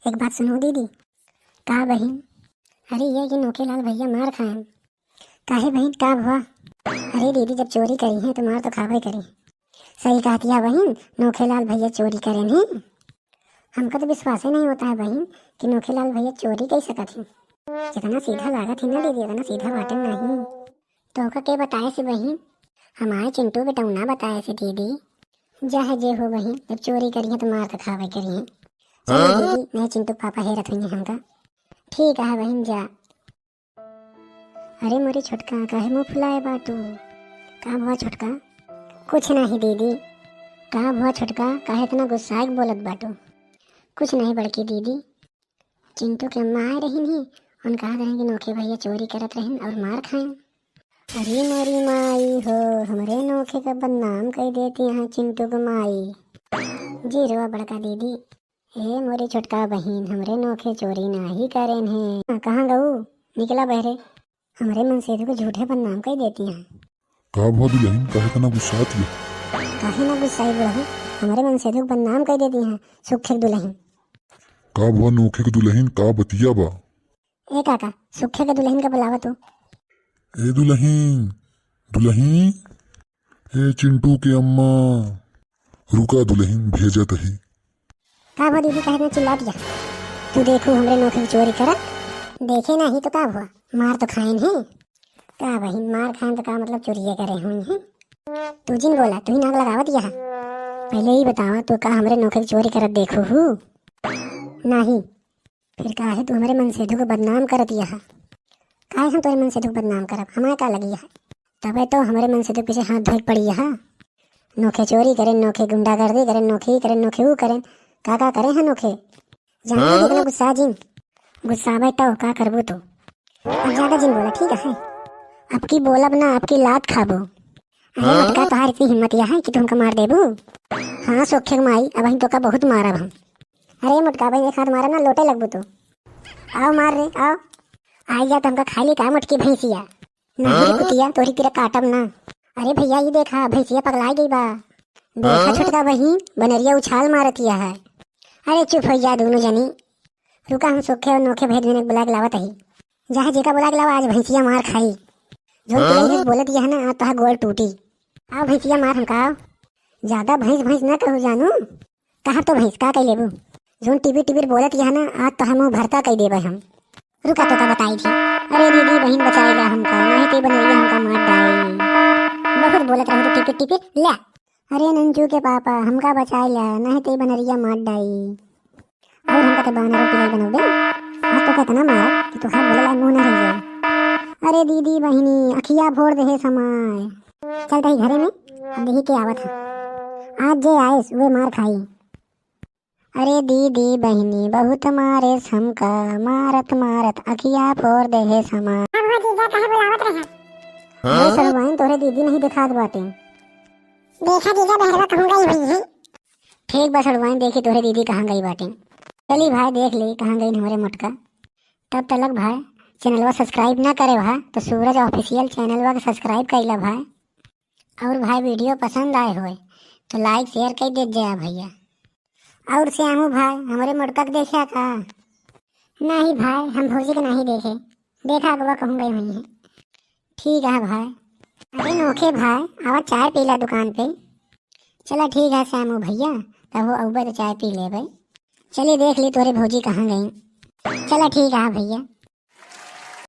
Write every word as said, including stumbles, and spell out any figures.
एक बात सुनो दीदी। का बहिन? अरे ये कि नोखे लाल भैया मार खाएन। काहे बहिन, का हुआ? अरे दीदी, जब चोरी करी हैं तो मार तो खावे करी। सही कहतिया बहिन, नोखे लाल भैया चोरी करेन हैं। हमका तो विश्वास ही नहीं होता है बहिन कि नोखे लाल भैया चोरी कई सकत हैं। जितना सीधा लागत है ना दीदी, उतना सीधा बाटे नहीं। तो ओका के बताए से बहिन? हमारे चिंटू बेटौना बताए से दीदी। जा है जे हो बहिन, जब चोरी करी है तो मार तो खावे करी है। चलो दीदी, नहीं चिंटू के पापा हेरत हुई हमका। ठीक है बहिन, जा। अरे मोरी छोटका, काहे मुंह फुलाए बाटू? का भवा छोटका? कुछ नहीं दीदी। का भवा छोटका, काहे इतना गुस्साए के बोलत बाटू? कुछ नहीं बड़की दीदी, चिंटू के अम्मा आए रहिन ही, उन कहा रहे कि नोखे भैया चोरी करत रहिन और मार खाएन। अरे मोरी माई हो, हमरे नोखे का बदनाम कर देती हैं चिंटू के माई। जी रुआ बड़का दीदी। ए मोरी छोटका बहिन, हमरे नोखे चोरी नाही करेन है। हाँ, कहाँ गऊ? निकला बहरे। हमरे मनसेधु के झूठे बदनाम कर देती हैं। का भवा दुलहिन, काहे इतना गुस्सात है? काहे ना गुस्साई बुढ़ऊ, हमरे मनसेधु के बदनाम कर देती हैं, सुखे के दुलहिन। का भवा नोखे के दुलहिन, का बतिया बा? ए काका, सुखे के दुलहिन का बुलावा तू। ए दुलहिन, दुलहिन, ए चिंटू के अम्मा, रुका दुलहिन, भेजत ही। का भवा दीदी, काहे इतना चिल्लात या? तू देखू हमरे नोखे के चोरी करत। देखे नाही तो का भवा, मार तो खाएन है। का बहिन, मार खाएन तो का मतलब चोरिये करे हुई हैं? तू जिन बोला, तू ही नाक लगावत या। पहले ही बतावा, तू का हमरे नोखे के चोरी करत देखू हू? नाही। फिर काहे तू हमरे मनसेधु के बदनाम करत यहा? काहे हम तोरे मनसेधु के बदनाम करब? हमारे का लगी यहा? तबे तो हमरे मनसेधु के पीछे हाथ धोए के पड़ी यहा। नोखे चोरी करें, नोखे गुंडागर्दी करें, नोखे ई करें, नोखे ऊ करें। का का करें हैं नोखे? जाने दे, इतना गुस्सा जिन। गुस्साबे तो का करबू तू? अब ज्यादा जिन बोला, ठीक है? अब की बोलब ना, अब की लात खाबो। अरे मटका, तोहार इतनी हिम्मत यह है कि तू हमका मार देबू? हाँ सोखे के माई, अब हम तोका बहुत मारब हम। अरे मोटका भाई, एक हाथ मारा ना, लोटे लगबू तू। आओ मार रे, आओ। आई जा तो हमका खाई ली का मोटकी भैंसिया। नहीं रे कुतिया, तोरी पीरा काटब ना। अरे भैया, ये देखा, भैंसिया पगलाई गई बा। देखा छोटका बहिन, बनरिया उछाल मारतिया है। अरे चुप हो जा दोनों जनी। रुका, हम सोखे और नोखे भेद में बुला के लावत ही। जहाँ जेका बुला के लावा, आज भैंसिया मार खाई। जो तू बोलत यह ना, आज तोहार गोड़ टूटी। आओ भैंसिया मार हमका, आओ। ज्यादा भैंस भैंस ना कहू जानू। कहा तो भैंस का कह लेबू? जोन टिबिर टिबिर बोलत यह ना, आज तो हम मुंह भरता कह देबे हम। रुका तो का बताई थी। अरे दीदी बहिन बचाई ला हमका, नहीं ते बनरिया हमका मार डाई। बहुत बोलत रहे तो टिपिर टिपिर, ले। अरे नंजू के पापा हमका बचाई ला, नहीं ते बनरिया मार डाई। और हमका तो बानर पिलाई बनोबे। आज तो कितना मार कि तोहार बोले ला मुंह ना रह जाए। अरे दीदी बहिनी अखिया फोड़ दे है समाय। चल तही घरे में, अब देखी के आवत है। आज जे आएस वे मार खाई। अरे दीदी बहिनी बहुत मारेस हमका, मारत मारत अखिया फोड़ दे है समाय। अब हो जीजा काहे बुलावत रहे? अरे सड़ुआइन तोहरे दीदी नहीं दिखात बाटे। देखा जीजा बहरवा कहूँ गई हुई है। ठीक बा सड़ुआइन, देखी तोहरे दीदी कहाँ गई बाटे। चली भाई देख ली कहाँ गई हमारे मोटका। तब तलक भाई चैनलवा subscribe ना करे भा तो सूरज official चैनलवा के subscribe कर ला भाई। और भाई video पसंद आए होए तो like share कर दे जया भैया। और श्यामू भाई हमरे मोटका के देखा का? नहीं भाई, हम भौजी के नहीं देखे। देखा अगवा कहूँ गई हुई है। ठीक है भाई। अरे नोखे भाई, आवा चाय पीला दुकान पे। चला ठीक है श्यामू भैया, तब वो अउबे तो चाय पी लेबे। चलिए देख ली तोरे भौजी कहाँ गई। चला ठीक है भैया।